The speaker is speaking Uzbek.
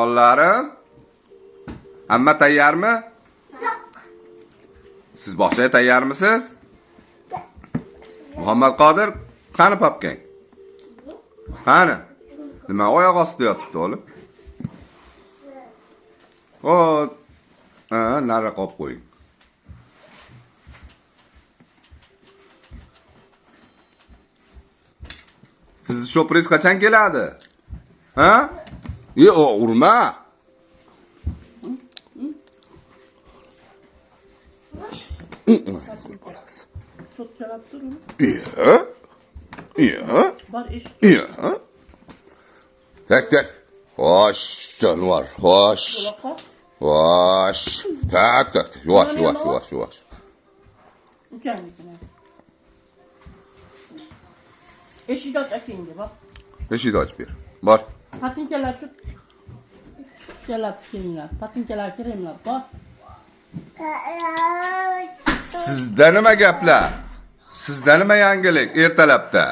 Jonlarim. Hamma tayyormi? Yo'q. Siz bog'chaga tayyormisiz? Muhammad Qodir, qani papkang? Qani? Nima oyoq ostida yotibdi o'g'lim? O, ha, nariroq olib qo'ying. Sizni sho'piringiz qachon keladi? Ha? E, o, urma. Gul bolasi. Cho'tkalab tur uni. Iya. Iya. Bor eshik. Iya. Tak tak. Xo'sh, jonivor. Xo'sh. Buloqqa. Xo'sh. Tak tak. Yuvosh, yuvosh, yuvosh, yuvosh. Ukangnikini. Eshikni och akangga bor. Eshikni ochib ber. Bor. Patinkalar cho'tkalab kiyinglar. Patinkalar kiringlar. Bor. Sizda nima gaplar? Sizda nima yangilik ertalabda?